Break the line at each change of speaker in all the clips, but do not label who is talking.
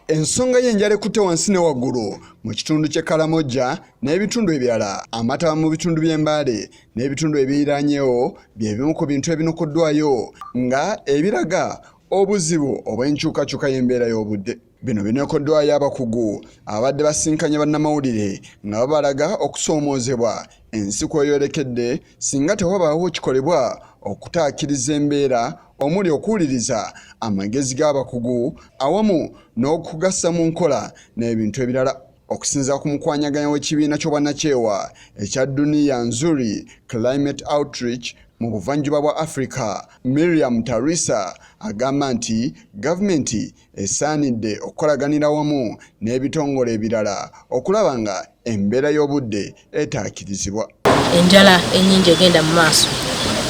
Ensonga y'enjala ekutte wansi ne waggulu mu kitundu ky'e Karamoja n'ebitundu ebirala, amataba mu bitundu by'e Mbale n'ebitundu ebiriraanyeewo bye bimu ku bintu ebinokoddwayo nga ebiraga obuzibu obw'enkyukakyuka y'embeera y'obudde. Bino binokoddwayo abakugu ababadde basinkanye bannamawulire nga babalaga okusoomoozebwa ensi kw'eyolekedde singa tewabaawo kikolebwa okutaakiriza embeera omuli okuwuliriza amagezi g'abakugu awamu n'okugassa mu nkola n'ebintu ebirala. Okusinziira ku mukwanyaganya w'ekibiina ky'obwannakyewa ekya Dunia Nzuri Climate Outreach mu buvanjuba bwa Afrika, Miriam Tarisa agamba nti gavumenti esaanidde okukolaganira wamu n'ebitongole ebirala okulaba nga embeera y'obudde etaakirizibwa.
Enjala ennyingi egenda mu maaso,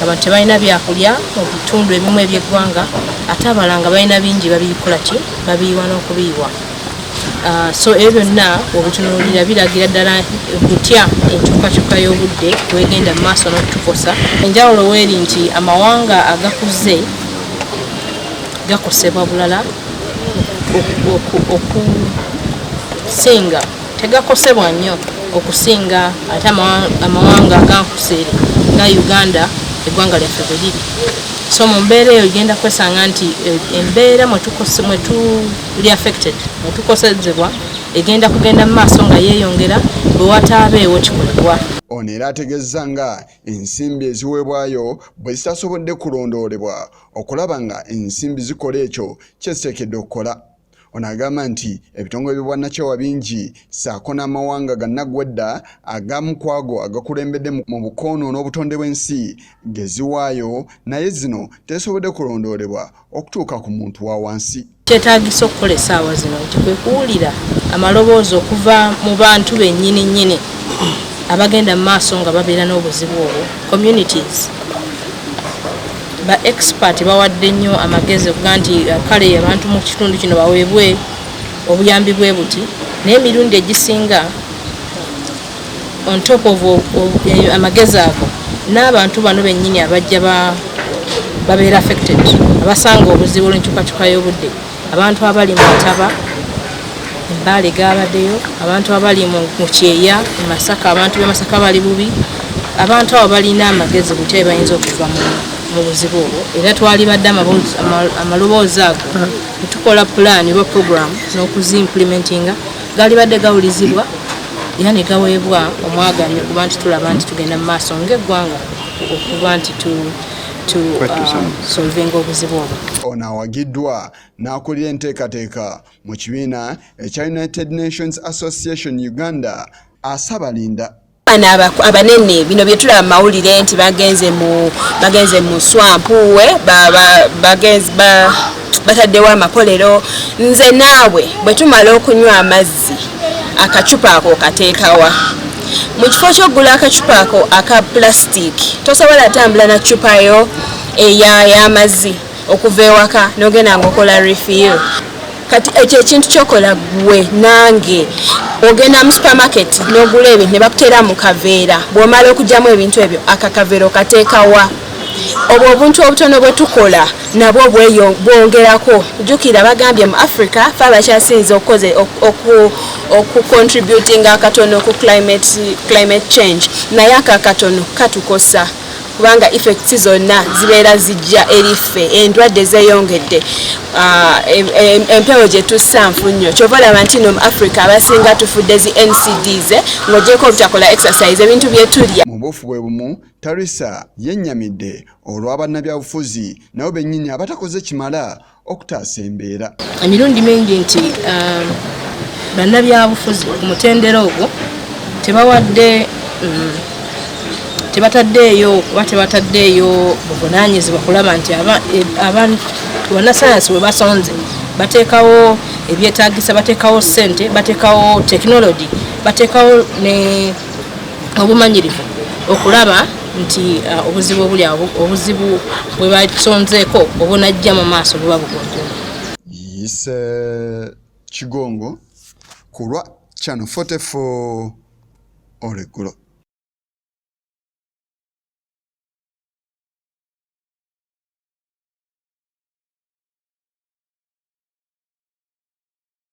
abantu tebalina byakulya mu bitundu ebimu eby'eggwanga, ate abalala nga balina bingi babikola ki babiyiwa n'okubiyiwa. So ebyo byonna obitunuulira biragira ddala butya enkyukakyuka y'obudde bwegenda mu maaso n'okutukosa. Enjawulo weeri nti amawanga agakuze gakosebwa bulala okusinga, tegakosebwa nnyo okusinga ate amawanga agankuseere nga Uganda eggwanga lyaffe bwe liri. So mu mbeera eyo egenda kwesanga nti embeera mwetuli affected, mwetukosezebwa, egenda kugenda mu maaso nga yeeyongera bwe wataabeewo kikolebwa.
Ono era ategezza nga ensimbi eziweebwayo bwe zitasobodde kulondoolebwa okulaba nga ensimbi zikola ekyo kye ziteekeddwa okukola. Ono agamba nti ebitongole by'obwannakyewa bingi ssaako n'amawanga gannaggwedda agamu ku ago agakulembedde mu bukoonoona obutonde bw'ensi ge ziwaayo naye zino tezisobodde kulondoolebwa okutuuka ku muntu wa wansi.
Kyetaagisa okukola essaawa zino nti kwe kuwulira amaloboozi okuva mu bantu bennyini nnyini abagenda mu maaso nga babeera n'obuzibu obwo, communities. Ba expert bawadde nnyo amagezi okuga nti kale abantu mu kitundu kino baweebwe obuyambi bwe buti, naye emirundi egisinga on top of amagezi ago n'abantu bano bennyini abajja babeera affected, abasanga obuzibu olw'enkyukakyuka y'obudde, abantu abali mu mataba Embaale gaabaddeyo, abantu abali mu kyeya e Masaka, abantu b'e Masaka bali bubi, abantu abo balina amagezi butya bwe bayinza okuva mu buzibu obwo. Era twalibadde amaloboozi ago ne tukola pulaani oba puroguramu n'okuziimpulimentinga, gaalibadde gawulizibwa era ne gaweebwa omwaganyo okuba nti tulaba nti tugenda mu maaso ng'eggwanga okuba nti tu solvinga obuzibu obwo.
Ono awagiddwa n'akulira enteekateeka mu kibiina ekya United Nations Association Uganda Asabalinda.
Bano abanene bino bye tulaba mu mawulire nti bagenze mu swamp we bataddewo amakolero. Nze naawe bwe tumala okunywa amazzi akacupa ako okateekawa? Mu kifo ky'okugula akacupa ako aka plastic, tosobola tambula na ccupa yo ey'amazzi okuva ewaka n'ogenda ng'okola refill? Kati ekyo ekintu kyokola gwe nange, ogenda mu supermarket n'ogula ebintu ne bakuteera mu kaveera, bw'omala okugyamu ebintu ebyo akakaveera okateekawa? Obwo obuntu obutono bwe tukola nabwo bwongerako. Jjukira bagambye mu Africa fe abakyasinze okucontributinga akatono ku climate change, naye ako akatono katukosa kubanga effects zonna zibeera zijja eri ffe. Endwadde zeeyongedde, empewo gye tussa nfu nnyo. Kyova olaba nti no mu Africa abasinga tufudde zi NCDs, ng'ogyeko obutakola exercise, ebintu bye tulya.
Mu buufu bwe bumu, Tarisa yennyamidde olwa bannabyabufuzi nabo bennyini abatakoze kimala okutaasa embeera.
Emirundi mingi nti bannabyabufuzi ku mutendera ogwo tebawadde, tebataddeeyo oba tebataddeeyo buvunaanyizibwa kulaba nti bannasayansi bwe basonze bateekawo ebyetaagisa, bateekawo ssente, bateekawo tekinologi, bateekawo ne obumanyirivu okulaba nti obuzibu obuli awo, obuzibu bwe basonzeeko obunajja mu maaso buba bugonjoola.
Yise Kigongo ku lwa Channel 44 olweggulo.